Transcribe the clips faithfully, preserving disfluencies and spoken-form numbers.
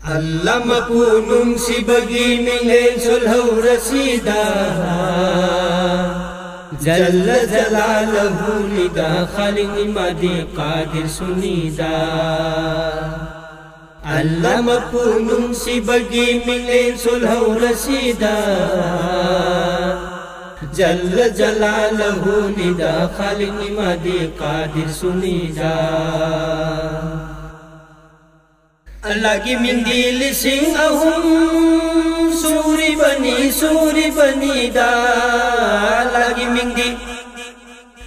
ꯑꯜꯂꯥꯍ ꯃꯄꯨ ꯅꯨꯡꯁꯤꯕꯒꯤ ꯃꯤꯡꯂꯦꯟ ꯁꯣꯜꯍꯧꯔꯁꯤꯗ, ꯖꯜꯂ ꯖꯂꯥꯂꯍꯨꯅꯤꯗ ꯈꯥꯂꯤꯛ ꯏꯃꯥꯗꯤ ꯀꯥꯗꯤꯔꯁꯨꯅꯤꯗ꯫ ꯑꯜꯂꯥꯍ ꯃꯄꯨ ꯅꯨꯡꯁꯤꯕꯒꯤ ꯃꯤꯡꯂꯦꯟ ꯁꯣꯜꯍꯧꯔꯁꯤꯗ, ꯖꯜꯂ ꯖꯂꯥꯂꯍꯨꯅꯤꯗ ꯈꯥꯂꯤꯛ ꯏꯃꯥꯗꯤ ꯀꯥꯗꯤꯔꯁꯨꯅꯤꯗ꯫ ꯑꯜꯂꯥꯍꯒꯤ ꯃꯤꯡꯗꯤ ꯂꯤꯁꯤꯡ ꯑꯍꯨꯝ ꯁꯨꯔꯤꯕꯅꯤ, ꯁꯨꯔꯤꯕꯅꯤꯗ꯫ ꯑꯜꯂꯥꯍꯒꯤ ꯃꯤꯡꯗꯤ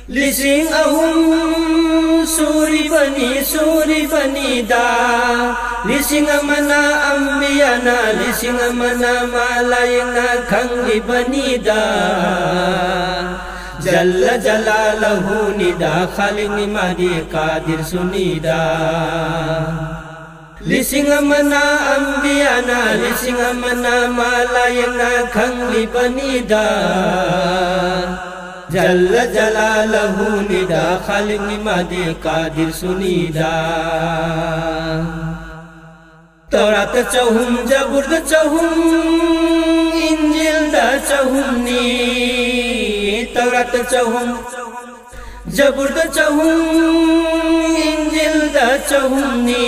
ꯂꯤꯁꯤꯡ ꯑꯍꯨꯝ ꯁꯨꯔꯤꯕꯅꯤ, ꯁꯨꯔꯤꯕꯅꯤꯗ꯫ ꯂꯤꯁꯤꯡ ꯑꯃꯅ ꯑꯝꯕꯤꯌꯥꯅ, ꯂꯤꯁꯤꯡ ꯑꯃꯅ ꯃꯂꯥꯏꯛꯅ ꯈꯪꯂꯤꯕꯅꯤꯗ꯫ ꯖꯜꯂ ꯖꯂꯥꯂꯍꯨꯅꯤꯗ ꯈꯥꯂꯤꯛ ꯏꯃꯥꯗꯤ ꯀꯥꯗꯤꯔꯁꯨꯅꯤꯗ꯫ ꯂꯤꯁꯤꯡ ꯑꯃꯅ ꯑꯝꯕꯤꯌꯥꯅ, ꯂꯤꯁꯤꯡ ꯑꯃꯅ ꯃꯂꯥꯏꯛꯅ ꯈꯪꯂꯤꯕꯅꯤꯗ꯫ ꯖꯜꯂ ꯖꯂꯥꯂꯍꯨꯅꯤꯗ ꯈꯥꯂꯤꯛ ꯏꯃꯥꯗꯤ ꯀꯥꯗꯤꯔꯁꯨꯅꯤꯗ꯫ ꯇꯧꯔꯥꯠꯇ ꯆꯍꯨꯝ, ꯖꯕꯨꯔꯗ ꯆꯍꯨꯝ, ꯏꯟꯖꯤꯜꯗ ꯆꯍꯨꯝꯅꯤ꯫ ꯇꯧꯔꯥꯠꯇ ꯆꯍꯨꯝ, ꯖꯕꯨꯔꯗ ꯆꯍꯨꯝ, ꯏꯟꯖꯤꯜꯗ ꯆꯍꯨꯝꯅꯤ꯫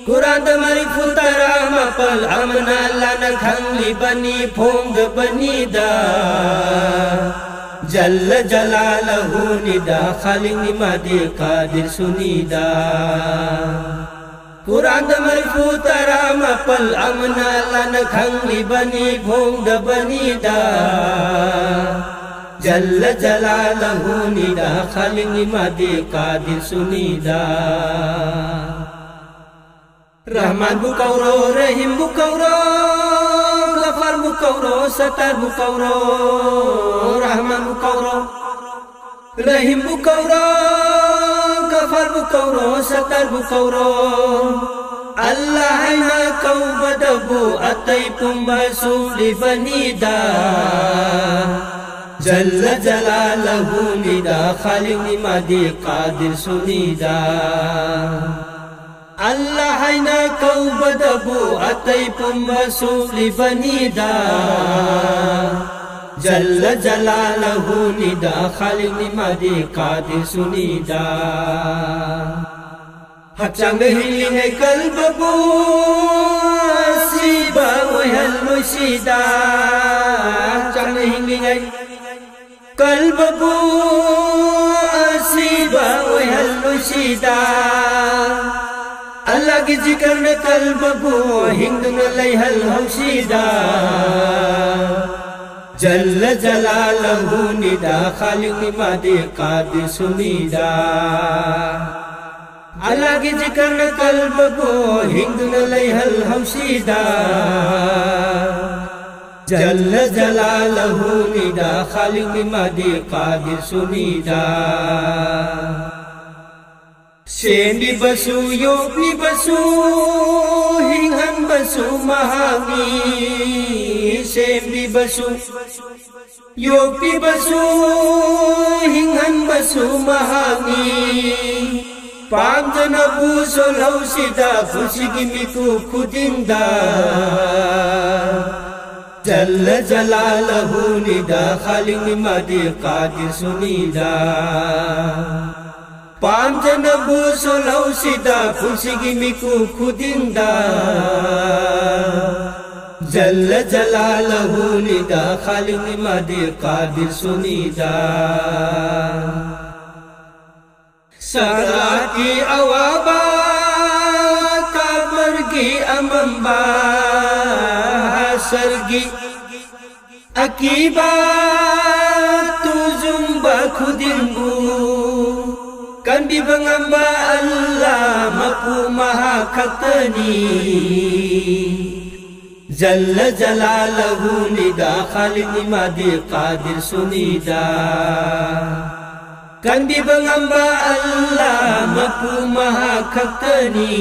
ꯀꯨꯔꯥꯟꯗ ꯃꯔꯤꯐꯨ ꯇꯔꯥ ꯃꯥꯄꯜ, ꯑꯃꯅ ꯑꯜꯂꯥꯍꯅ ꯈꯪꯂꯤꯕꯅꯤ, ꯐꯣꯡꯗꯕꯅꯤꯗ꯫ ꯖꯜꯂ ꯖꯂꯥꯂꯍꯨꯅꯤꯗ ꯈꯥꯂꯤꯛ ꯏꯃꯥꯗꯤ ꯀꯥꯗꯤꯔꯁꯨꯅꯤꯗ꯫ ꯀꯨꯔꯥꯟꯗ ꯃꯔꯤꯐꯨ ꯇꯔꯥ ꯃꯥꯄꯜ, ꯑꯃꯅ ꯑꯜꯂꯥꯍꯅ ꯈꯪꯂꯤꯕꯅꯤ, ꯐꯣꯡꯗꯕꯅꯤꯗ꯫ ꯖꯜꯂ ꯖꯂꯥꯂꯍꯨꯅꯤꯗ ꯈꯥꯂꯤꯛ ꯏꯃꯥꯗꯤ ꯀꯥꯗꯤꯔꯁꯨꯅꯤꯗ꯫ ꯔꯍꯃꯥꯟꯕꯨ ꯀꯧꯔꯣ, ꯔꯍꯤꯝꯕꯨ ꯀꯧꯔꯣ, ꯒꯐꯥꯔꯕꯨ ꯀꯧꯔꯣ, ꯁꯠꯇꯥꯔꯕꯨ ꯀꯧꯔꯣ꯫ ꯔꯍꯃꯥꯟꯕꯨ ꯀꯧꯔꯣ, ꯔꯍꯤꯝꯕꯨ ꯀꯧꯔꯣ, ꯒꯐꯥꯔꯕꯨ ꯀꯧꯔꯣ, ꯁꯠꯇꯥꯔꯕꯨ ꯀꯧꯔꯣ꯫ ꯑꯜꯂꯥꯍ ꯍꯥꯏꯅ ꯀꯧꯕꯗꯕꯨ ꯑꯇꯩ ꯄꯨꯝꯕ ꯁꯨꯔꯤꯕꯅꯤꯗ꯫ ꯖꯜꯂ ꯖꯂꯥꯂꯍꯨꯅꯤꯗ ꯈꯥꯂꯤꯛ ꯏꯃꯥꯗꯤ ꯀꯥꯗꯤꯔꯁꯨꯅꯤꯗ꯫ ꯑꯜꯂꯥꯍ ꯍꯥꯏꯅ ꯀꯧꯕꯗꯕꯨ ꯑꯇꯩ ꯄꯨꯝꯕ ꯁꯣꯛꯂꯤꯕꯅꯤꯗ꯫ ꯖꯜꯂ ꯖꯂꯥꯂꯍꯨꯅꯤꯗ, ꯈꯥꯂꯤꯛꯅꯤ ꯃꯥꯗꯤ ꯀꯥꯗꯤꯔꯁꯨꯅꯤꯗ꯫ ꯍꯛꯆꯥꯡꯗ ꯍꯤꯡꯂꯤꯉꯩ ꯀꯜꯕꯕꯨ ꯑꯁꯤꯕ ꯑꯣꯏꯍꯜꯂꯣꯏꯁꯤꯗ꯫ ꯍꯛꯆꯥꯡꯗ ꯍꯤꯡꯂꯤꯉꯩ ꯀꯜꯕꯕꯨ ꯑꯁꯤꯕ ꯑꯣꯏꯍꯜꯂꯣꯏꯁꯤꯗ꯫ ꯑꯜꯂꯥꯍꯒꯤ ꯖꯤꯀꯔꯅ ꯀꯜꯕꯕꯨ ꯍꯤꯡꯗꯨꯅ ꯂꯩꯍꯜꯍꯧꯁꯤꯗ꯫ ꯖꯜꯂ ꯖꯂꯥꯂꯍꯨꯅꯤꯗ, ꯈꯥꯂꯤꯛꯅꯤ ꯃꯥꯗꯤ ꯀꯥꯗꯤꯔꯁꯨꯅꯤꯗ꯫ ꯑꯜꯂꯥꯍꯒꯤ ꯖꯤꯀꯔꯅ ꯀꯜꯕꯕꯨ ꯍꯤꯡꯗꯨꯅ ꯂꯩꯍꯜꯍꯧꯁꯤꯗ꯫ ꯖꯜꯂ ꯖꯂꯥꯂꯍꯨꯅꯤꯗ, ꯈꯥꯂꯤꯛꯅꯤ ꯃꯥꯗꯤ ꯀꯥꯗꯤꯔꯁꯨꯅꯤꯗ꯫ ꯁꯦꯝꯕꯤꯕꯁꯨ ꯌꯣꯛꯄꯤꯕꯁꯨ ꯍꯤꯡꯍꯟꯕꯁꯨ ꯃꯍꯥꯛꯅꯤ꯫ ꯁꯦꯝꯕꯤꯕꯁꯨ ꯌꯣꯛꯄꯤꯕꯁꯨ ꯍꯤꯡꯍꯟꯕꯁꯨ ꯃꯍꯥꯛꯅꯤ꯫ ꯄꯥꯝꯖꯅꯕꯨ ꯁꯣꯜꯍꯧꯁꯤꯗ ꯄꯨꯟꯁꯤꯒꯤ ꯃꯤꯀꯨꯞ ꯈꯨꯗꯤꯡꯗ꯫ ꯖꯜꯂ ꯖꯂꯥꯂꯍꯨꯅꯤꯗ, ꯈꯥꯂꯤꯛꯅꯤ ꯃꯥꯗꯤ ꯀꯥꯗꯤꯔꯁꯨꯅꯤꯗ꯫ ꯄꯥꯝꯖꯅꯕꯨ ꯁꯣꯜꯍꯧꯁꯤꯗ ꯄꯨꯟꯁꯤꯒꯤ ꯃꯤꯀꯨꯞ ꯈꯨꯗꯤꯡꯗ꯫ ꯖꯜꯂ ꯖꯂꯥꯂꯍꯨꯅꯤꯗ, ꯈꯥꯂꯤꯛꯅꯤ ꯃꯥꯗꯤ ꯀꯥꯗꯤꯔꯁꯨꯅꯤꯗ꯫ ꯁꯀꯔꯥꯠꯀꯤ ꯑꯋꯥꯕ, ꯀꯕꯔꯒꯤ ꯑꯃꯝꯕ, ꯍꯁꯔꯒꯤ ꯑꯀꯤꯕ, ꯇꯨꯖꯨꯡꯕ ꯈꯨꯗꯤꯡꯕꯨ ꯀꯟꯕꯤꯕ ꯉꯝꯕ ꯑꯜꯂꯥ ꯃꯄꯨ ꯃꯍꯥꯛ ꯈꯛꯇꯅꯤ꯫ ꯖꯜꯂ ꯖꯂꯥꯂꯍꯨꯅꯤꯗ, ꯈꯥꯂꯤꯛꯅꯤ ꯃꯥꯗꯤ ꯀꯥꯗꯤꯔꯁꯨꯅꯤꯗ꯫ ꯀꯟꯕꯤꯕ ꯉꯝꯕ ꯑꯜꯂꯥ ꯃꯄꯨ ꯃꯍꯥꯛ ꯈꯛꯇꯅꯤ꯫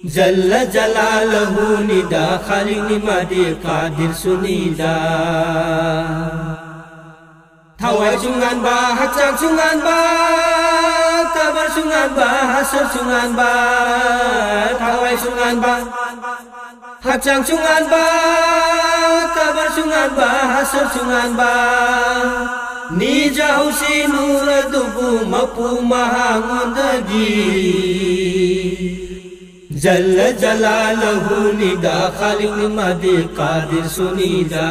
ꯖꯜꯂ ꯖꯂꯥꯂꯍꯨꯅꯤꯗ, ꯈꯥꯂꯤꯛꯅꯤ ꯃꯥꯗꯤ ꯀꯥꯗꯤꯔꯁꯨꯅꯤꯗ꯫ ꯊꯋꯥꯏꯁꯨ ꯉꯥꯟꯕ, ꯍꯛꯆꯥꯡꯁꯨ ꯉꯥꯟꯕ, ꯀꯕꯔꯁꯨ ꯉꯥꯟꯕ, ꯍꯁꯔꯁꯨ ꯉꯥꯟꯕ꯫ ꯊꯋꯥꯏꯁꯨ ꯉꯥꯟꯕ, ꯍꯛꯆꯥꯡꯁꯨ ꯉꯥꯟꯕ, ꯀꯕꯔꯁꯨ ꯉꯥꯟꯕ, ꯍꯁꯔꯁꯨ ꯉꯥꯟꯕ꯫ ꯅꯤꯖꯍꯧꯁꯤ ꯅꯨꯔ ꯑꯗꯨꯕꯨ ꯃꯄꯨ ꯃꯍꯥꯉꯣꯟꯗꯒꯤ꯫ ꯖꯜꯂ ꯖꯂꯥꯂꯍꯨꯅꯤꯗ, ꯈꯥꯂꯤꯛꯅꯤ ꯃꯥꯗꯤ ꯀꯥꯗꯤꯔꯁꯨꯅꯤꯗ꯫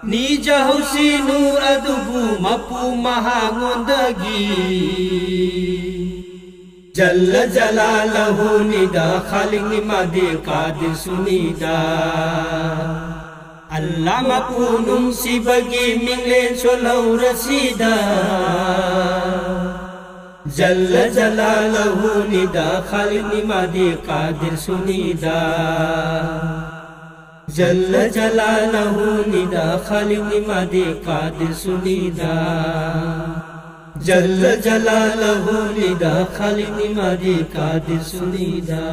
ꯅꯤꯖꯍꯧꯁꯤ ꯅꯨꯔ ꯑꯗꯨꯕꯨ ꯃꯄꯨ ꯃꯍꯥꯉꯣꯟꯗꯒꯤ꯫ ꯖꯜꯂ ꯖꯂꯥꯂꯍꯨꯅꯤꯗ, ꯈꯥꯂꯤꯛꯅꯤ ꯃꯥꯗꯤ ꯀꯥꯗꯤꯔꯁꯨꯅꯤꯗ꯫ ꯑꯜꯂꯥ ꯃꯄꯨ ꯅꯨꯡꯁꯤꯕꯒꯤ ꯃꯤꯡꯂꯦꯟ ꯁꯣꯜꯍꯧꯔꯁꯤꯗ꯫ ꯖꯜꯂ ꯖꯂꯥꯂꯍꯨꯅꯤꯗ, ꯈꯥꯂꯤꯛꯅꯤ ꯃꯥꯗꯤ ꯀꯥꯗꯤꯔꯁꯨꯅꯤꯗ꯫ ꯖꯜꯂ ꯖꯂꯥꯂꯍꯨꯅꯤꯗ, ꯈꯥꯂꯤꯛꯅꯤ ꯃꯥꯗꯤ ꯀꯥꯗꯤꯔꯁꯨꯅꯤꯗ꯫ ꯖꯜꯂ ꯖꯂꯥꯂꯍꯨꯅꯤꯗ, ꯈꯥꯂꯤꯛꯅꯤ ꯃꯥꯗꯤ ꯀꯥꯗꯤꯔꯁꯨꯅꯤꯗ꯫